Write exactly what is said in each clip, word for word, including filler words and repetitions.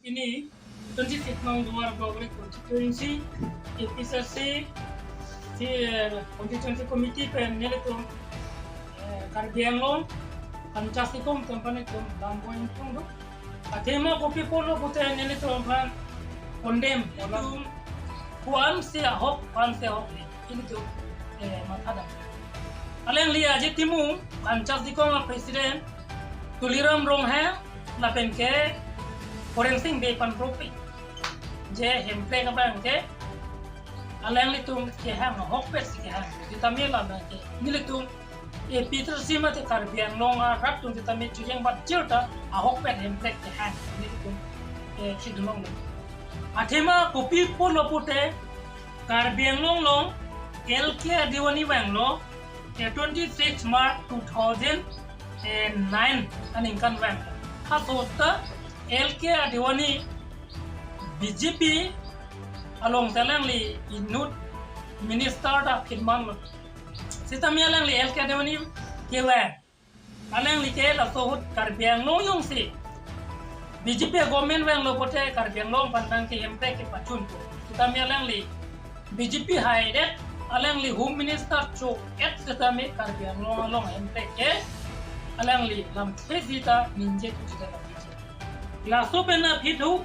Pini twenty-six nong Duar Bagori constituency, A P H L C, si, eh, constituency committee pen nelitum, eh, Karbi Anglong Panchayat Sikong tempan itum dampo ingtung do. Athema kopi apotlo pute nelitum aphan condemn, nelitum ko-ansi ahok, ko-ansi ahok le, nelitum, eh, mathadam. Alangli aje timung Panchayat Sikong a president Tuliram Ronghang lapen ke Horensing Bey aphan propi je Hemprek abang ke alanglitum kehang ahokpet si kehang. Sitame labang ke nelitum A P H L C mate Karbi Anglong arat atum sitame chujeng bat jirta ahokpet Hemprek kehang. Nelitum, eh, chidunong lo. Athema kopi apotlo pute Karbi Anglong along L K Advani vanglo, eh, twenty-six March two thousand nine aningkan vang. Laso ahut ta L K Advani B J P along ta alangli inut minister ta aphi manlo. Sitame alangli L K Advani kevang. Alangli ke laso ahut Karbi Anglong jongsi B J P government vanglo pute Karbi Anglong aphan abang ke Hemprek kepachun. Sitame alangli B J P haidet, alangli Home Minister cho-et sitame Karbi Anglong along Hemprek ke alangli lamthe sita ningje kuchita lamthe. Laso pen aphi thu,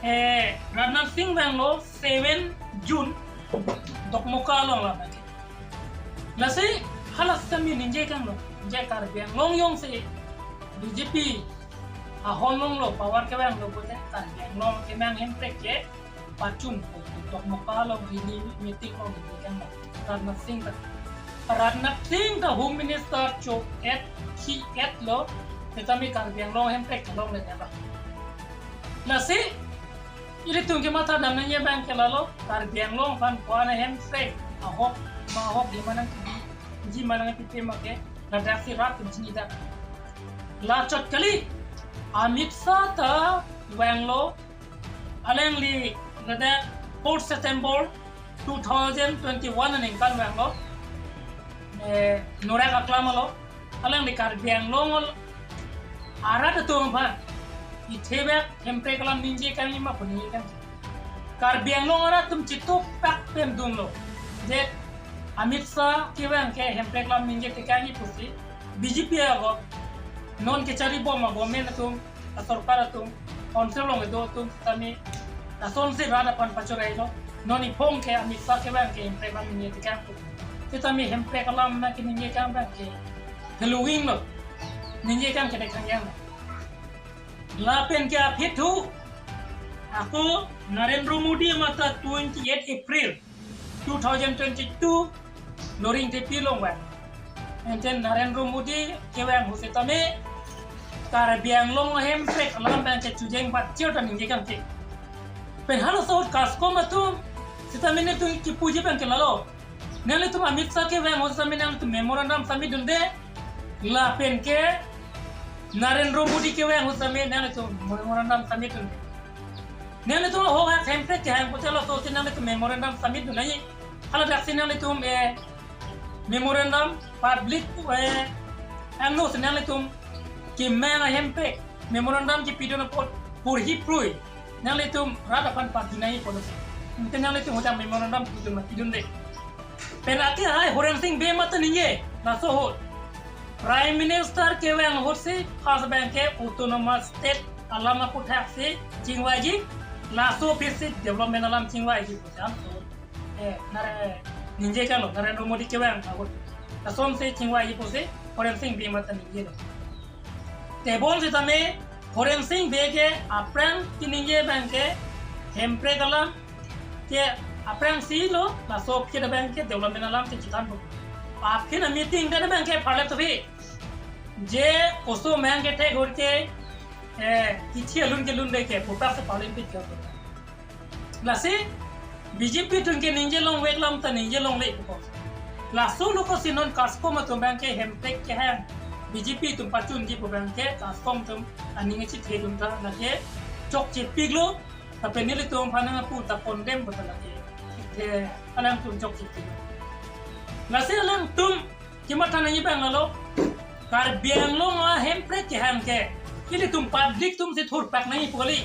eh, Rajnath Singh vanglo seven June Dokmoka along labang ke. Lasi hala sitame ningje kanglo, je Karbi Anglong jongsi B J P ahon longlo, power kevanglo pute Karbi Anglong kemang Hemprek kepachun pu Dokmoka along rally meeting along ningje kanglo Rajnath Singh ta. Rajnath Singh ta Home Minister cho-et, khi-etlo, sitame Karbi Anglong Hemprek chelongle neba. Lasi ilitum kemathadam nangji abang ke lalo, Karbi Anglong aphan ko-an Hemprek ahok ma ahok di ma nangkiji ma nangpipe ma ke ladaksi rat atum chinidak. La chot kali, Amit Shah ta vanglo, alangli ladak fourth September two thousand twenty-one aningkan vanglo, eh, Norak Aklam alo, alangli Karbi Anglong al-, arat atum aphan ithebak Hemprek alam ningje kangji ma pu ningje kangji. Karbi Anglong arat atum chitupak pen dunlo je Amit Shah kevang ke Hemprek alam ningje tekangji pusi B J P ago non kechari bom a government atum, a sorkar atum, council along kedo atum sitame lasonsi rat aphan pachorei lo. Non iphong ke Amit Shah kevang ke Hemprek alam ningje tekang pu. Sitame Hemprek alam ma keningje kang abang ke theluwing lo, ningje kang kedek kang yang lo. Lapen ke aphi thu, ako Narendra Modi mate twenty-eight April two thousand twenty-two Loringthepi along vang. Anten Narendra Modi kevang ahut sitame Karbi Anglong Hemprek alam abang ke chujeng bat jirta ningje kangte. Pen halaso ahut CASCOM atum sitame nelitum kipuji abang ke lalo. Nanglitum Amit Shah kevang ahut sitame nanglitum memorandum submit dunde. Lapen ke Narendra Modi kevang ahut sitame nanglitum memorandum submit dunde. Nanglitum ahok ahak Hemprek kehang pute laso ahut si nanglitum memorandum submit dun nangji. Haladaksi nanglitum, eh, memorandum public, eh, angno si nanglitum kemang a Hemprek memorandum kepidun apot porhi prui nanglitum rat aphan pajunai podo. Anke nanglitum ahut ta memorandum pidun ma pidunde. Pen ake hai Horensing Bey mate ningje laso ahut Prime Minister kevang ahut si first abang ke autonomous state alam aputhaksi chingvaiji, laso aphi si development alam chingvaiji pu jam so. Eh, Nare-, ningje kanglo, Narendra Modi kevang ahut lasonsi chingvaiji pusi Horensing Bey mate ningjelo. Tebon sitame Horensing Bey ke aphrang keningje abang ke Hemprek alam ke aphrangsi lo, laso aphi abang ke development alam si chethanpo. Aphi a meeting ta abang ke pharlep topi. Je koso mang kethek ahut ke, eh, kithi alun kelunde ke pupak si parliament ke. Lasi B J P atum ke ningje longvek alam ta ningje longle pupo. Laso ahut kosi non CASCOM atum abang ke Hemprek kehang B J P atum pachunji pu abang ke CASCOM atum aning chithedun ta lake chokchepiklo, lapen nelitum aphan nangpu ta condemn pu ta lake. Te alangtum chokchepik. Lasi alangtum kematha nangji abang lalo, Karbi Anglong a Hemprek kehang ke Ilitum public atum si thurpak nangji pu kali.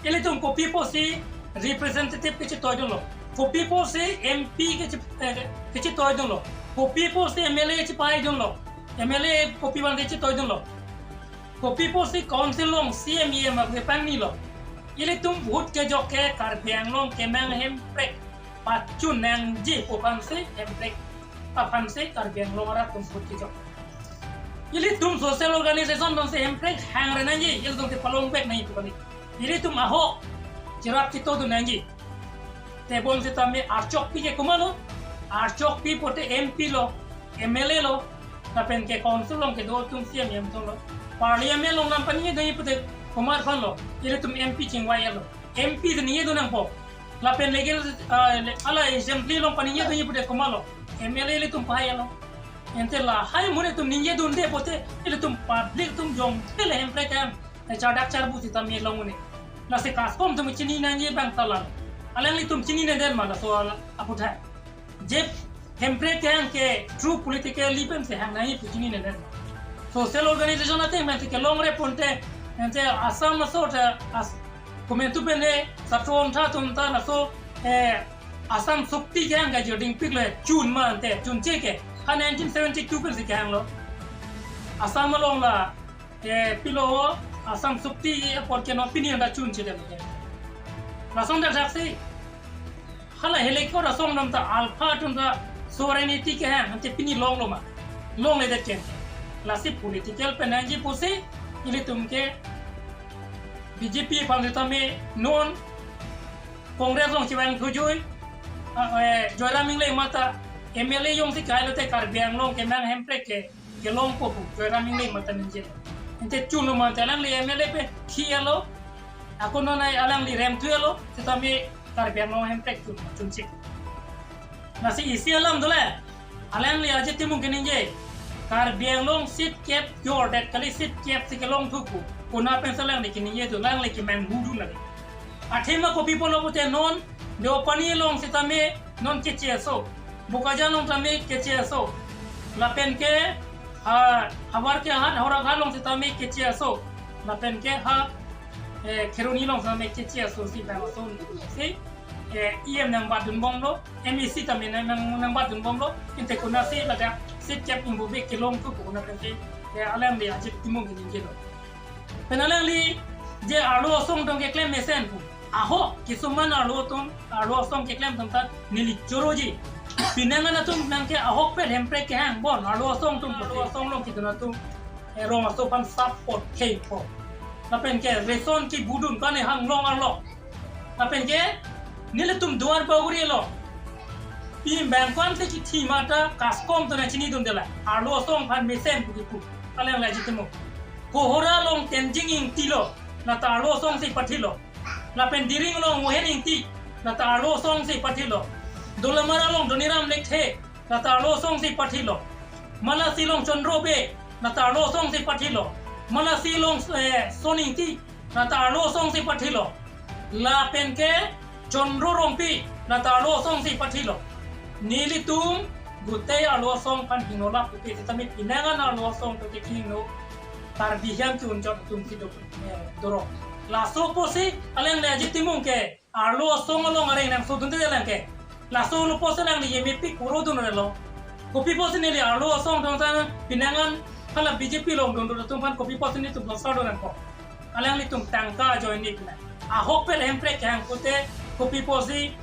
Ilitum kopi apotsi representative kachetoidunlo, kopi apotsi M P kache-, eh, kachetoidunlo, kopi apotsi M L A kachepaidunlo, M L A kopi abang kachetoidunlo, kopi apotsi council along C E M, E M akepangnilo. Ilitum vote kejok ke Karbi Anglong kemang hemprek pachun nangji pu aphansi, hemprek aphansi Karbi Anglong arat atum vote kejok. Ilitum social organization atumsi hemprek hangre nangji, ilitumsi palongvek nangji pu kali. Ilitum ahok cherap chetodun nangji. Tebon sitame archokpi ke komatlo, archokpi pute M P lo, M L A lo, lapen ke council along kedo atum C E M, E M atumlo. Parliament along nangpaningjedunji pute komat aphanlo, ilitum M P chingvailo. M P si ningjedun nangpo. Lapen legal, ah, le-, ala assembly along paningjedunji pute komatlo, M L A ilitum pahailo. Ante lahai amonit atum ningjedunde pute ilitum public atum jongthele hemprek kehang, eh, chardak charbu sitame long un-e. Lasi kaskom atum chini nangji abang ta la. Alanglitum chinine det ma laso ala aputhak? Je hemprek kehang ke true political leader pensi hang nangji pu chinine det ma? Social organization ateng pensi kelongre pute, ante Assam aso ta as-, komantu pen he, Satro Ontha atum ta laso, eh, Assam Shakti kehang kajir dingpiklo, chun ma ante, chunche ke. Ha nineteen seventy-two pensi kehanglo. Assam along la, eh, pilo Assam Shakti apor ke non pini anta chunchedetlo ke. Lason dak dak si. Hala heleko rasong atum ta alpha atum ta sovereignty kehang, ante pini longlo ma? Longledet ke. Lasi political penangji pusi ilitum ke B J P aphan sitame non Congress along chevang thujui, ah, eh, Joyram Engleng mata M L A jongsi kailote Karbi Anglong kemang hemprek ke kelongpo pu Joyram Engleng mata ningje. Ante chunlo ma ante alangli M L A pen khiyalo, ako non ai alangli remthuelo, sitame Karbi Anglong hemprek chun, chunchik. Lasi isi alam dole, alangli Ajit Timung keningje, Karbi Anglong seat kep jordet kali, seat kep si kelongthu pu. Konat pensi alangli keningjedun, alangli kemanghu dun lagi. Athema kopi pulo pute non Deopani along sitame non keche aso, Bokajan along tame keche aso, lapen ke ha Howraghat, Howraghat along sitame keche aso, lapen ke ha, eh, Kheroni along sitame keche aso si bang aso si, eh, E M nangbatdunbomlo, M A C tame nang, nang, nangbatdunbomlo, ante konat si ladak seat kep ingbu bek kelongthu pu konat pensi, eh, alangli Ajit Timung keningjelo. Pen alangli je arlo asong atum keklem mesen pu. Ahok, kisuman arlo atum, arlo asong keklem atum ta neli choroji. Pinangan atum nangke ahokpet hemprek kehang bon, arlo asong atum, arlo asong along kedun atum, eh, rong aso aphan support thekpo. Lapen ke ration kebudun kane hanglong arlo. Lapen ke nelitum Duar Bagori along pi bangkwan te kithi mata kaskom atum nangchinidunde la. Arlo asong aphan mesen pu kipu. Alangli Ajit Timung. Kohora along Tensing Ingti lo, lata arlo asong si pathilo. Lapen Diring along Mohen Ingti, lata arlo asong si pathilo. Dolamara along Doniram Lekthe, lata arlo asong si pathilo. Malasi along Chandra Bey, lata arlo asong si pathilo. Malasi along, eh, Son Ingti, lata arlo asong si pathilo. Lapen ke Chandra Rongpi, lata arlo asong si pathilo. Nelitum gutei arlo asong aphan hingno lap pupe sitame pinangan arlo asong atum ke kehingno Karbi ahiam ke-unjot atum si do, eh, doro. Laso pusi alangli Ajit Timung ke arlo asong along areng nangsodunde lang ke. Laso lo pusi alangli M A P koro dunrelo. Kopi pusi neli arlo asong atum ta pinangan hala B J P along dundun atum aphan kopi pusi nelitum losar dun nangkok? Alanglitum tangka ajoine pina. Ahokpet hemprek kehang pute kopi pusi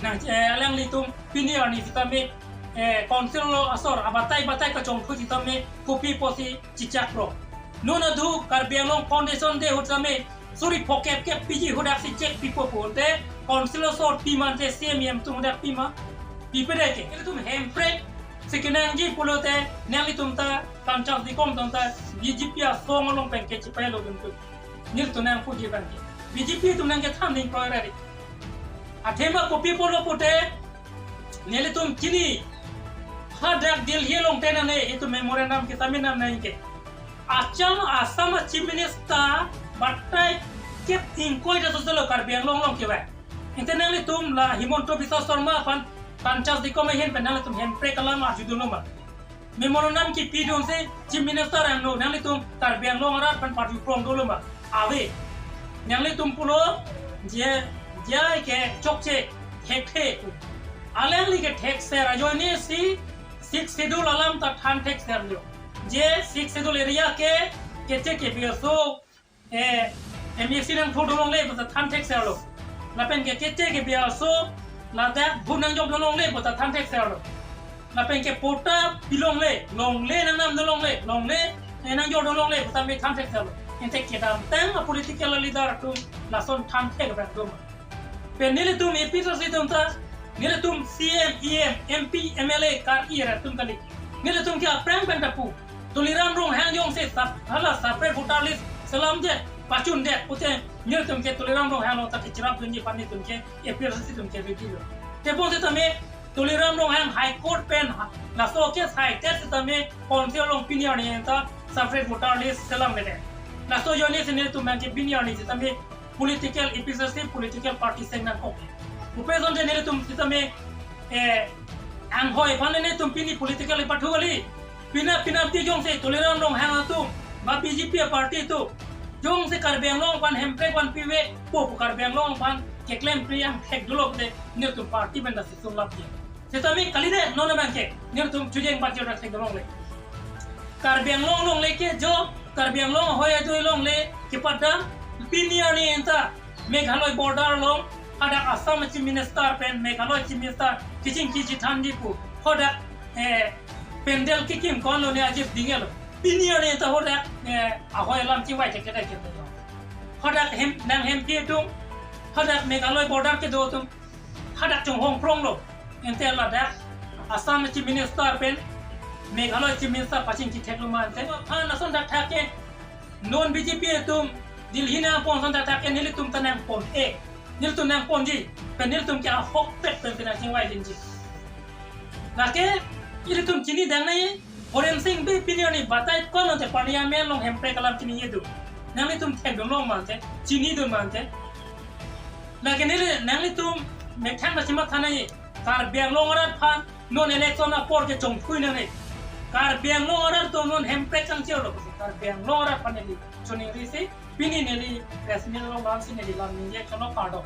nang, eh, alanglitum pini arni sitame, eh, council lo asor abatai batai kachongthu sitame kopi pusi chichaklo. Non aduk Karbi Anglong Foundation Day ahut sitame suri phokep kep piji, hadak si chek pipo pute council asor pi ma ante C E M, E M atum hadak pi ma? Pipe det ke. Ilitum hemprek si kenangji pulote nanglitum ta Kanchas Dekom atum ta B J P asong along pen ke chipailodun tu. Nelitum nangpuji abang ke. B J P atum nangkethan ning proyek ri. Athema kopi pulo pute nelitum chini, hadak Delhi along tenane itum memorandum kita minam nang ke. Acham Assam a Chief Minister batai kep ingkoi ta soselo Karbi Anglong along kevang. Ante nanglitum la Himanta Biswa Sarma aphan Kanchas Dekom ahin pen nanglitum hemprek alam arjudunlo ma? Memorandum kipidunsi Chief Minister angno, nanglitum Karbi Anglong arat aphan parju prong dolo ma? Ave. Nanglitum pulo je, jai ke chokche, thekthe. Alangli ke thekser ajoinesi Sixth Schedule alam ta than thekserlo. Je Sixth Schedule area ke, keche kebi aso, eh, M A C nangthu dolongle puta than thekserlo. Lapen ke keche kebi aso, ladak bhu nangjop dolongle puta than thekserlo. Lapen ke patta pilongle, longle nangnam dolongle, longle, eh, nangjor dolongle puta me than thekserlo. Ante kedamtang a political leader atum lason than thek abang doma? Pen nelitum A P H L C atum ta, nelitum C M, E M, M P, M L A, kar-i arat atum kali. Nelitum ke aphrang pen ta pu. Tuliram Ronghang jongsi sap-, hala separate voter list selamdet, pachundet pute, nelitum ke Tuliram Ronghang along ta kecherapdunji aphan nelitum ke A P H L C atum ke ready lo. Tebon setame Tuliram Ronghang High Court pen ha-, laso case haitet setame council along pini arni anta separate voter list selamdet. Laso ajoinesi nelitum abang ke pini arni setame political, A P H L C political party seng nangkok. Upe ason te nelitum setame, eh, anghoi aphan nelitum pini political ipathu kali. Pina, pina ti jongsi Tuliram Ronghang atum, ba B J P party atum, jongsi Karbi Anglong aphan hemprek vanpive, po pu Karbi Anglong aphan keklem priang thek dolo te, nelitum party pen ta si sulap je. Setame kalidet non abang ke, nelitum chujeng bat jora thek dolongle. Karbi Anglong longle ke jo, Karbi Anglong ahoi ajo longle kepadam, pini arni anta Meghalaya border along, hadak Assam Chief Minister pen Meghalaya Chief Minister kachingki chethanji pu, hadak, eh, pandal kekim konlo ne ajib dingelo. Pini arni anta hadak, eh, ahoi alam chingvai thek thek thek. Hadak hem, nang hempi atum, hadak Meghalaya border kedo atum, hadak chonghong pronglo. Ante ladak Assam Chief Minister pen Meghalaya Chief Minister pachingki theklo ma ante? Aphan lason thakthak ke, non B J P atum Delhi nangpon ason thakthak ke nelitum ta nangpon-e. Nelitum nangponji. Pen nelitum ke ahokpet pen pina chingvai linji. Lake ilitum chinidang nai, Horensing Bey pini arni batai konlo te Parliament along hemprek alam chinine do. Nanglitum thekdun long ma ante, chinidun ma ante? Lake neli, nanglitum methang ta chimatha nai, Karbi Anglong arat aphan non election apor ke chongphui nangne. Karbi Anglong arat atum non hemprek kangchirlo, Karbi Anglong arat aphan neli choningrisi, pini neli press meet along lamsi neli lam ningje chonlo, kardom.